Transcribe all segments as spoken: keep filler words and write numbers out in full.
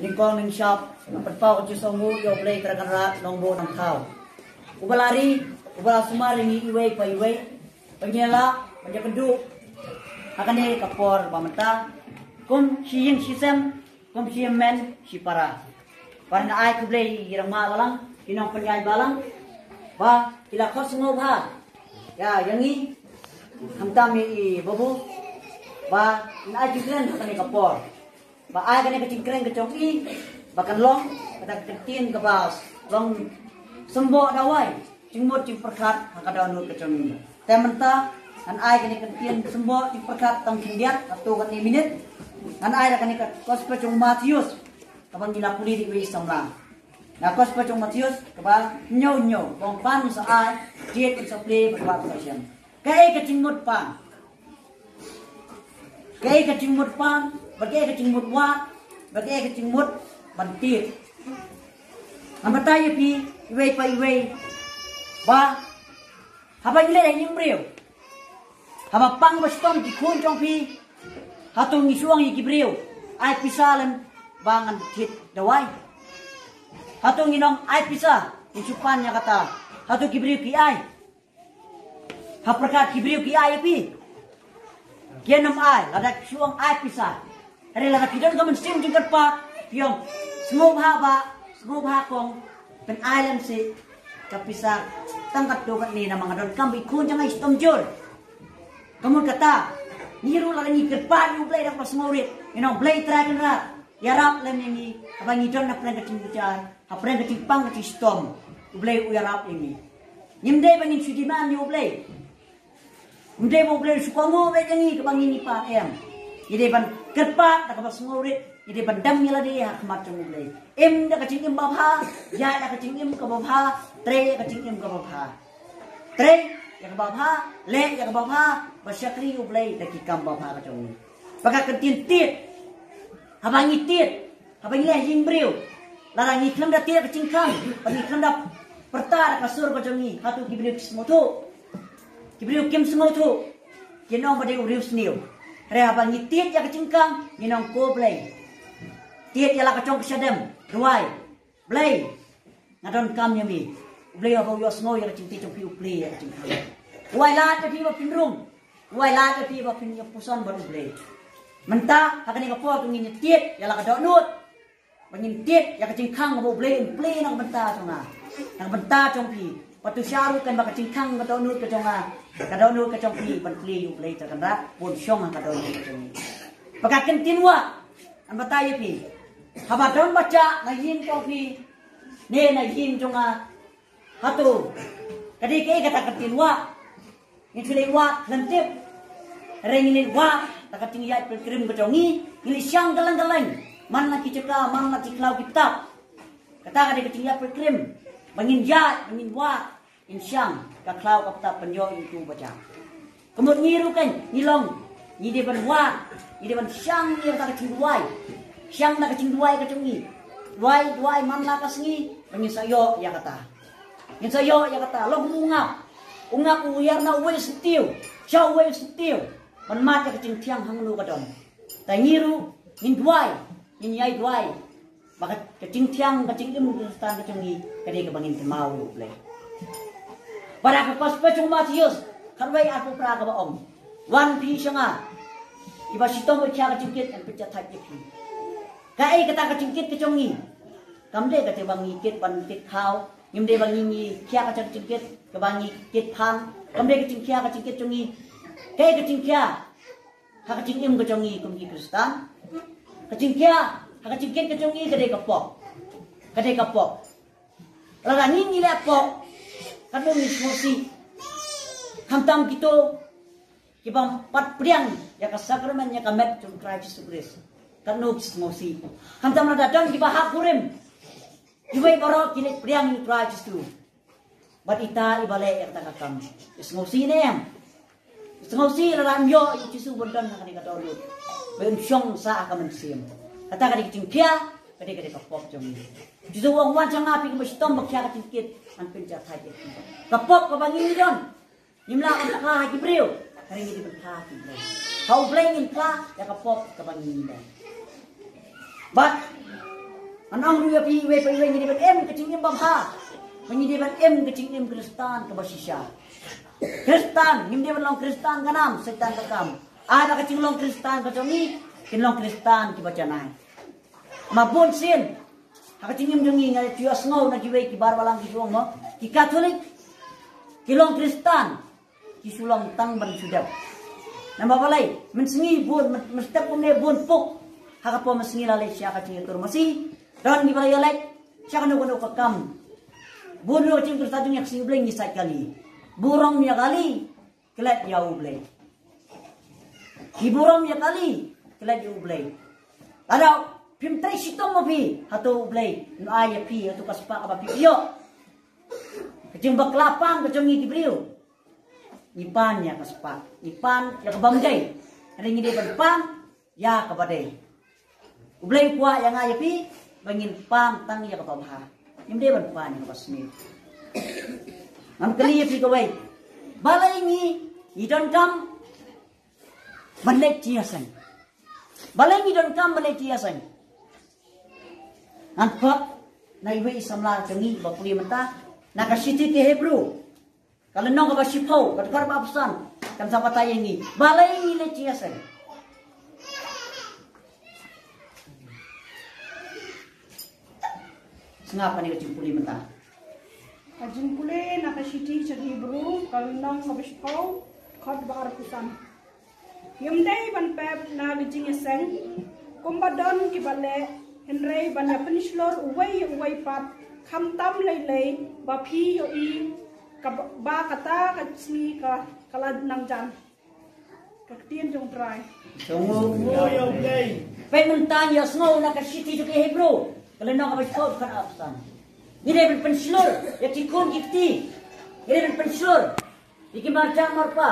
Nyngkong nyngshap, pynpaw ka jingsngewnguh ïa U Blei Trai Kynrad Nongbuh Nongthaw, uba la ri, uba la sumar ïa ngi iwei pa iwei, ba ngin ïalah ban ïakynduh ha kane ka por ba mynta kum shi ïing shi sem, kum shi hynmen shi para. Ba ngin ai khublei ïa ki rangbah balang, ki nongpynïaid balang, ba ki la khot sngewbha ïa, ïa ngi, khamtam ïa i Babu, ba ngin ai jingkren ha kane ka por, ba ai kane ka jingkren ka jong i ba kan long kata ka ktien kaba long symboh dawai jingmut jingpyrkhat ha ka dohnud ka jong i. Te mynta ngan ai kane ka ktien symboh jingpyrkhat tang khyndiat, hato kane minit. Ngan ai da kane ka Gospel jong u Mathaios, kaba ngi la pule da iwei i samla. Na Gospel jong u Mathaios, kaba hynñiew hynñiew, bong pan sa ai, jied sa plie, bad wat sa shem. Kaei ka jingmut pan? Kaei ka jingmut pan, bad kaei ka jingmut wad, bad kaei ka jingmut ban tied? Ngan batai ïa phi iwei pa iwei, ba haba ngi leit ha ïing briew, haba pang ba shitom ki khun jong phi, hato ngi shu ong ïa ki briew ai pisa lem ba ngan thied dawai? Hato ngi ong ai pisa, ngi shu pan ïa kata, hato ki briew ki ai? Ha pyrkhat ki briew ki ai ïa phi? Ki nym ai, lada ki shu ong ai pisa. Hynrei lada phi don ka mynsiem jingkyrpad, phi ong, sngewbha bah, sngewbha kong, pyn-ai lem seh ka pisa tang katto katne, namar nga donkam ba i khun jong nga i shitom jur. Ka mut kata, ngi ruh lada ngi kyrpad ïa U Blei da kaba sngewrit, ngin ong, Blei Trai Kynrad, ïarap lem ïa ngi haba ngi don hapdeng ka jingbitar, hapdeng ka jingpang ka jingshitom. U Blei u ïarap ïa ngi. Ngim dei ba ngin shu demand ïa U Blei. Ngim dei ba U Blei u shu kohnguh beit ïa ngi kaba ngi ngi pan, em. Ngi dei ban kyrpad da kaba sngewrit, ngi dei ban dem ïa lade ha khmat jong U Blei. Im da ka jingim babha, ïaid da ka jingim kaba bha, trei da ka jingim kaba bha. Trei ïa kaba bha, leh ïa kaba bha, bad shakri U Blei da ki kam babha ka jong ngi. Bad ka ktien tied, haba ngi tied, haba ngi leit ha ïing briew, lada ngi khlem da tied ka jingkhang, ba ngi khlem da pyrta da ka sur ka jong ngi, hato ki briew ki sngewthuh? Ki briew kim sngewthuh. Kin ong ba dei u riewsniew. Hynrei haba ngi tied ïa ka jingkhang, ngin ong, ko Blei, tied ïa la ka jong ka shadem, duwai. Blei, nga donkam ïa me. U Blei haba u ïohsngew ïa ka jingtied jong phi u plie ïa ka jingkhang. U ai lad ïa phi ba phin rung. U ai lad ïa phi ba phin ïa puson bad U Blei. Mynta ha kane ka por to ngin ïa tied ïa la ka dohnud. Ba ngin tied ïa ka jingkhang ba U Blei un plie na ka bynta jong nga, na ka bynta jong phi. Bad to sha ruh kan ba ka jingkhang ka dohnud ka jong nga, ka dohnud ka jong phi ban plie ïa U Blei Trai Kynrad, bun shong ha ka dohnud ka jong ngi. Bad ka ktien wah, ngan batai ïa phi, haba don ba jah na ïing jong phi ne na ïing jong nga, hato ka dei kaei kata ka ktien wah? Ngin shu leit wad lem tip. Hynrei ngin leit wad da ka jingïaid pilgrim ka jong ngi. Ngin leit shang kylleng kylleng, man la ki jaka, man la ki khlaw ki btap. Kata ka dei ka jingïaid pilgrim, ba ngin ïaid, ba ngin wad, ngin shang ka khlaw ka btap ban ïoh ïa uto ba jah. Ka mut ngi ruh kan, ngi long, ngi dei ban wad, ngi dei ban shang ïa kata ka jingduwai. Shang da ka jingduwai ka jong ngi. Duwai, duwai man la ka sngi ba ngin sa ïoh ïa kata. Ngin sa ïoh ïa kata. Long kum u ngap. U ngap u hiar na uwei u syntiew sha uwei u syntiew ban mad ïa ka jingthiang hangno ka don. Te ngi ruh ngin duwai, ngin ïai duwai ba ka, ka jingthiang, ka jingim Khristan ka jong ngi ka dei kaba ngin kynmaw ïa U Blei. Bad ha ka Gospel jong u Mathaios khatwei arphew phra kaba ong, wan phi sha nga, kiba shitom bad khia ka jingkit, ngan pynjahthait ïa phi. Kaei kata ka jingkit ka jong ngi? Kam dei kata ba ngi kit ban kit khaw. Ngim dei ba ngi, ngi khia ka jingkit kaba ngi kit phan. Kam dei ka jingkhia ka jingkit jong ngi. Kaei ka jingkhia ha ka jingim ka jong ngi kum ki Khristan? Ka jingkhia ha ka jingkit ka jong ngi ka dei ka pop. Ka dei ka pop. Lada ngi ngi leh pop, katno ngi sngewsih. Khamtam kito kiba pat pdiang ïa ka sakramen, ïa ka met jong u Trai Jisu Khrist, katno ki sngewsih. Khamtam lada don kiba hap kurim, kiwei baroh ki leit pdiang ïa u Trai Jisu. Bad ita iba leh ïa kata ka kam, i sngewsih ne em? I sngewsih lada ym ïoh ïa u Jisu ban don ha kane ka dohnud ba un shong sah ha ka mynsiem. Kata ka dei ka jingkhia, ka dei, ka dei ka pop jong ngi. U Jisu u ong, wan sha nga phi kiba shitom ba khia ka jingkit, ngan pynjahthait ïa phi. Ka pop kaba ngi ngi don, ngim lah ban phla ha ki briew, hynrei ngi dei ban phla ha ki briew. Ha U Blei ngin phla ïa ka pop kaba ngi ngi don. Bad Ngan ong ruh ïa phi, iwei pa iwei ngi dei ban im ka jingim babha. Ba ngi dei ban im ka jingim Khristan kaba shisha. Khristan, ngim dei ban long Khristan ka nam, Soitan ka kam. Ai ba ka jinglong Khristan ka jong ngi, kin long Khristan kiba janai. Ma bun sien ha ka jingim jong ngi nga ïohsngew na kiwei ki bar balang ki ju ong mo, ki Katholik ki long Khristan, ki shu long tang ban shu dep. Namar balei? Mynsngi bun, myn- mynstep kumne bun puk. Ha ka por mynsngi la leit sha ka jingïatur masi. Don kiba la ïaleit sha kano kano ka kam. Bun ruh ka jingkyrta jong ngi ha ka sngi U Blei ngi sait kali. Burom ïa kali, klet ïa U Blei. Ki burom ïa kali, klet ïa U Blei. Lada phim trei shitom ma phi, hato U Blei un ai ïa phi hato ka spah kaba phi ïoh? Ka jingbakla pan ka jong ngi ki briew. Ngi pan ïa ka spah, ngi pan ïa ka bym dei. Hynrei ngi dei ban pan ïa kaba dei. U Blei u kwah ïa nga ïa phi ba ngin pan tang ïa kaba bha. Ngim dei ban pan ïa kaba sniew. Ngan kylli ïa phi kawei. Balei ngi, ngi donkam ban leit jingïaseng? Balei ngi donkam ban leit jingïaseng? Ngan khot na iwei i samla jong ngi ba pule mynta na ka shithi ki Hebru. Ka lynnong kaba shiphew, ka dkhot ba arphew san, kan sa batai ïa ngi balei ngi leit jingïaseng. Sngap kane ka jingpule mynta. Ka jingpule na ka shithi sha ki Hebru, ka lynnong kaba shiphew, dkhot ba arphew san. Ngim dei ban pep na ka jingïaseng kumba don kiba leh, hynrei ban ïa pynshlur uwei ïa uwei pat, khamtam lei lei ba phi ïohi ka ba, ba kata ka sngi ka, ka la nang jan. Ka ktien jong U Trai. Sngewbha ïa U Blei. Peit mynta ïa sngew na ka shithi jong ki Hebru, ka lynnong kaba shiphew, dkhot arphew san. Ngi dei ban pynshlur ïa ki khun ki kti. Ngi dei ban pynshlur ïa ki marjan marpa.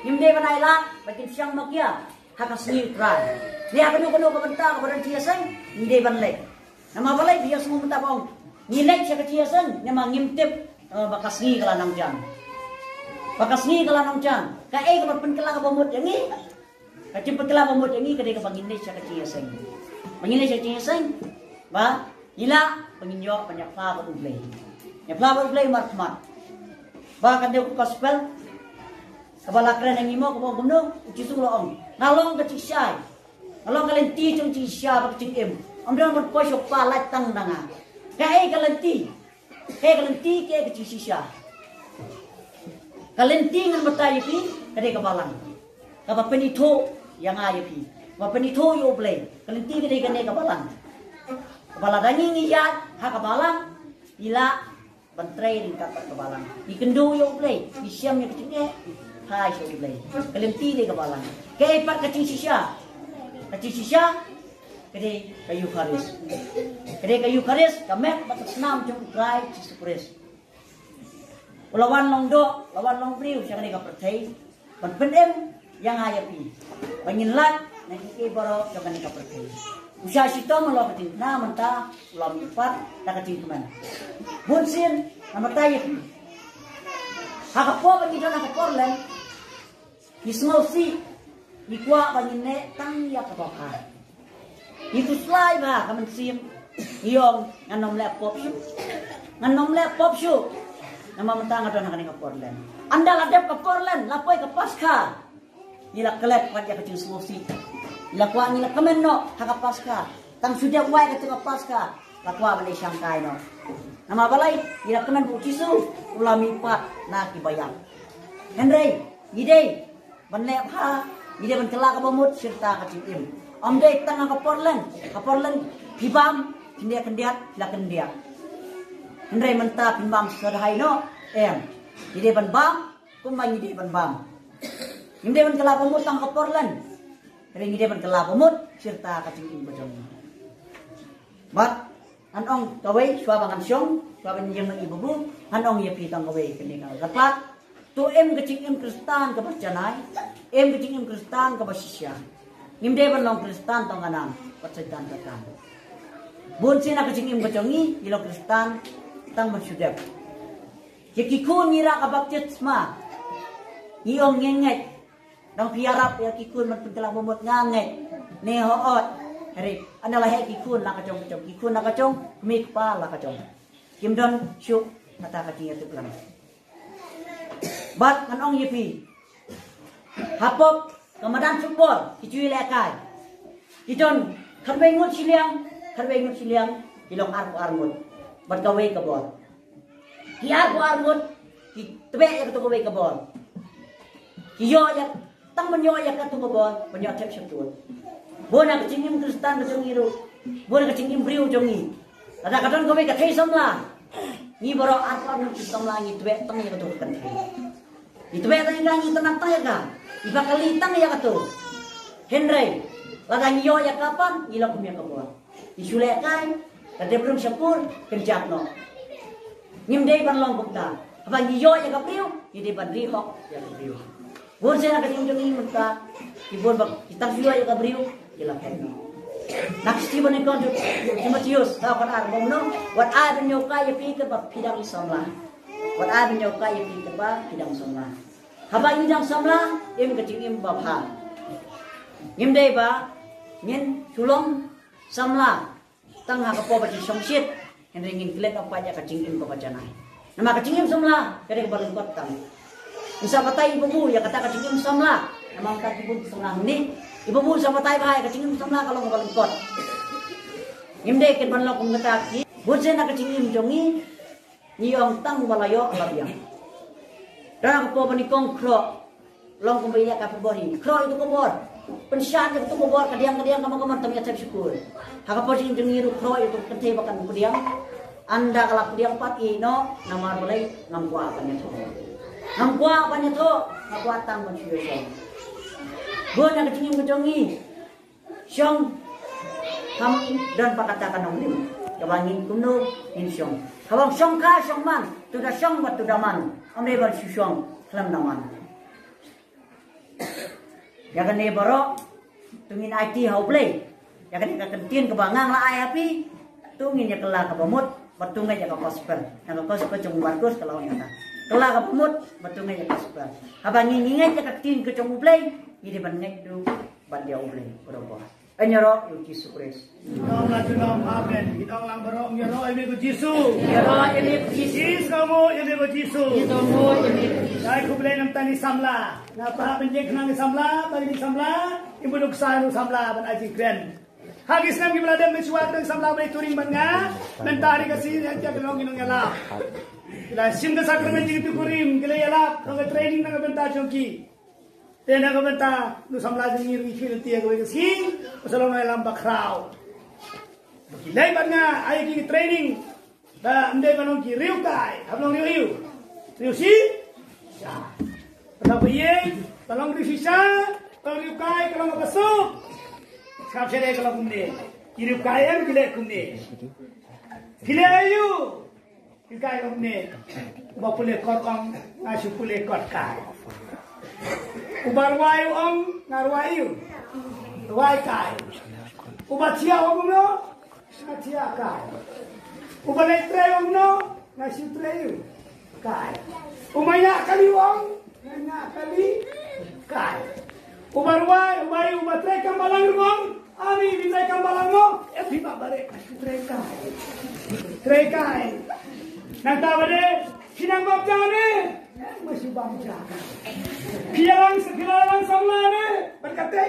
Ngim dei ban ai lad ba kin shang makia ha ka sngi U Trai. Ne ha kano kano ka bynta kaba don jingïaseng ngi dei ban leit. Namar balei? Ba ïa sngew mynta ba ong ngi leit sha ka jingïaseng, namar ngim tip, eh, ba ka sngi ka la nang jan. Ba ka sngi ka la nang jan. Kaei kaba pynkylla kaba mut ïa ngi? Ka jingpynkylla ba mut ïa ngi ka dei kaba ngin leit sha ka jingïaseng. Ba ngin leit sha ka jingïaseng ba ngi lah ba ngin ïoh ban ïaphla bad U Blei. Ïaphla bad U Blei markhmat. Ba ka dei ka gospel kaba la kren ïa ngi mo, kaba ong kumno? U Jisu u la ong, nga long ka jingshisha, nga long ka lynti jong jingshisha bad ka jingim. Ym don ban poi sha u Kpa lait tang da nga. Kaei ka lynti? Kaei ka lynti, kaei ka jingshisha? Ka lynti ngan batai ïa phi ka dei ka balang kaba pynithuh ïa nga ïa phi, kaba pynithuh ïa U Blei. Ka lynti ka dei kane ka balang. Kaba lada ngi ngi ïaid ha ka balang, ngi lah ban trei ryngkat bad ka balang. Ngi kynduh ïa U Blei, ngi shem ïa ka jingeh, ngi phai sha U Blei. Ka lynti dei ka balang. Kaei pat ka jingshisha? Ka jingshisha ka dei ka Eukharist. Ka dei ka Eukharist, ka met bad ka snam jong U Trai Jisu Khrist. U la wan long doh, la wan long briew sha kane ka pyrthei ban pynim ïa nga ïa phi, ba ngin lait na kiei kiei baroh jong kane ka pyrthei. U shah shitom halor ka jingthmu mynta, u la mihpat da ka jingkmen. Bun sien, namar ta ïa phi, ha ka por ba ngi don ha ka por lem, ngi sngewsih, ngi kwah ba ngin leh tang ïa kaba bha. Ngi khuslai bha ka mynsiem, ngi ong ngan ym leh pop shuh, ngan ym leh pop shuh. Namar mynta nga don ha kane ka por lem. Ynda la dep ka por lem, la poi ka Paskha, ngi la klet pat ïa ka jingsngewsih. Ngi la kwah, ngi la kmen noh ha ka Paskha. Tang shu dep wai katei ka Paskha, la kwah ban ïashangkai noh. Namar balei? Ngi la kmen ba U Jisu u la mihpat na kiba ïap. Hynrei ngi dei ban leh bha, ngi dei ban kylla kaba mut shirta ka jingim. Ym dei tang ha ka por lem, ka por lem phi bam khyndiat khyndiat, phi la khyndiat. Hynrei mynta phin bam sha dahai noh? Em. Ngi dei ban bam kumba ngi dei ban bam. Ngim dei ban kylla ba mut tang ka por lem, hynrei ngi dei ban kylla ba mut shirta ka jingim ka jong ngi. Bad ngan ong kawei shuwa ba ngan shong, shuwa ban ïeng na i babu, ngan ong ïa phi tang kawei kane ka kyrpad. To im ka jingim Khristan kaba janai, im ka jingim Khristan kaba shisha. Ngim dei ban long Khristan tang ka nam, bad Soitan ka kam. Bun sien ha ka jingim ka jong ngi, ngi long Khristan tang ban shu dep. Ïa ki khun ngi rah ka baptisma, ngi ong ngi ngeit. Dang phi ïarap ïa ki khun ban pynkylla ba mut, nga ngeit. Ne hooid. Hynrei ynda la heh ki khun la ka jong ka jong, ki khun la ka jong, kmie kpa la ka jong. Kim don shuh kata ka jingïathuhkhana. Bad ngan ong ïa phi, hapoh ka madan football ki ju ïalehkai. Ki don khatwei ngut shiliang, khatwei ngut shiliang, ki long arphew ar ngut. Bad kawei ka ball. Ki arphew ar ngut ki tbeh ïa kato kawei ka ball. Ki ïoh ïa, tang ban ïoh ïa kato ka ball, ban ïoh thep shapoh. Bun na ka jingim Khristan ka jong ngi ruh, bun na ka jingim briew jong ngi. Lada ka don kawei ka thei samla, ngi baroh arphew ar ngut ki samla ngi tbeh tang ïa kato ka kynthei. Ngi tbeh tang ïa ka, ngi tnat tang ïa ka, ngi bakla tang ïa kato. Hynrei lada ngi ïoh ïa ka pat, ngi long kum ïa ka ball. Ngi shu lehkai, ka dep rung shapoh, kynjat noh. Ngim dei ban long kumta. Haba ngi ïoh ïa ka briew, ngi dei ban ri hok ïa ka briew. Bun sien na ka jingim jong ngi mynta, ki bun ba ki tang shu ïoh ïa ka briew, ki la phet noh. Na ka shithi ba nyngkong jong u Timotheus, saw khat ar, ba ong noh, wat ai ban ïoh kai ïa phi katba phi dang samla. Wat ai ban ïoh kai ïa phi katba phi dang samla. Haba ngi dang samla, im ka jingim babha. Ngim dei ba ngin shu long samla tang ha ka por ba jingshongshit, hynrei ngin klet noh pat ïa ka jingim kaba janai. Namar ka jingim samla ka dei kaba lyngkot tam. Ngin sa batai iba buh ïa kata ka jingim samla. Namar ka jingim samla hangne, iba buh sa batai ba ïa ka jingim samla ka long kaba lyngkot. Ngim dei kin ban long kum kata ki. Bun sien na ka jingim jong ngi, ngi ong tang ba la ïoh la biang. Da ka por ba nyngkong khroh, long kumba ïa ka bor hi. Khroh ïa tu ka bor. Pynshad ïa tu ka bor, ka diang ka diang, ka mon ka mon, tam ïa thep shukul. Ha ka por jingim jong ngi ruh khroh ïa tu ka kynthei ba kan pdiang. Ynda ka la pdiang pat, ïeh noh, namar balei? Ngam kwah ban ïathuh. Ngam kwah ban ïathuh, nga kwah tang ban shu ïohsngew. Bun na ka jingim ka jong ngi, shong kam don pat kata ka nongrim kaba ngin kumno ngin shong. Haba shong ka shong man, to da shong bad to da man, ym dei ban shu shong khlem da man. Ïa kane baroh to ngin aiti ha U Blei. Ïa kane ka ktien kaba nga la ai ha phi, to ngin ïa kylla kaba mut bad to ngeit ïa ka gospel. Na ka gospel jong u Markus ka la ong ïa kata, kylla kaba mut bad to ngeit ïa ka gospel. Haba ngi ngeit ïa ka ktien ka jong U Blei, ngi dei ban ngeit ruh bad ïa U Blei baroh. Yn ïaroh ïa U Jisu Khrist. Ngi ong la junom amen. Ngi ong lang baroh, ngi ïaroh ïa me ko Jisu. Ngi ïaroh ïa me ko Jisu. Ngi sngewbha ïa me ko Jisu. Ngi sngewbha ïa me ko Jisu. Dei khublei na bynta ki samla. Nga pat ban ïeng khnang ki samla, ba ki samla, ki muduk sa ïa u samla ban ai jingkren. Ha ki snem kiba la dep, mynshuwa ki samla ba ïa touring bad nga, mynta ha ri Khasi ïa ki long ki nongïalap. Ki la shim ka sakramen jingïathuhkhana, ki la ïalap, long ka training na ka bynta jong ki. Te na ka bynta u samla jong ngi ruh ngi kyrpad ïa kawei ka sngi, ba sa long nongïalam bakhraw. Ki leit bad nga, ai ki training. Ba ym dei ban long ki riewkai, hap long riew aiu? Riew shi? Sha. Ba ïeng, ba long riew shisha, ba long riewkai, ka long kaba suk. Sngap shadei ka long kumne. Ki riewkai em ki leh kumne. Ki leh aiu? Ki kai ong ne, uba pule kot ong, nga shu pule kot kai. Uba rwai ong, nga rwai aiu? Rwai kai. Uba thia ong no, nga thia kai. Uba leit trei ong no, nga shu trei aiu? Kai. Uba ïa kali ong, nga ïa kali kai. Uba rwai, uba ïa, uba trei kam balang ruh ong, ani, phi trei kam balang mo? Eh, phi ba bare, phi trei kai. Trei kai. Nangta ba dei, phi nang bam ja ne? Eh, ma shu bam ja. Phi ïalang, phi ïalang samla ne? Bad kata,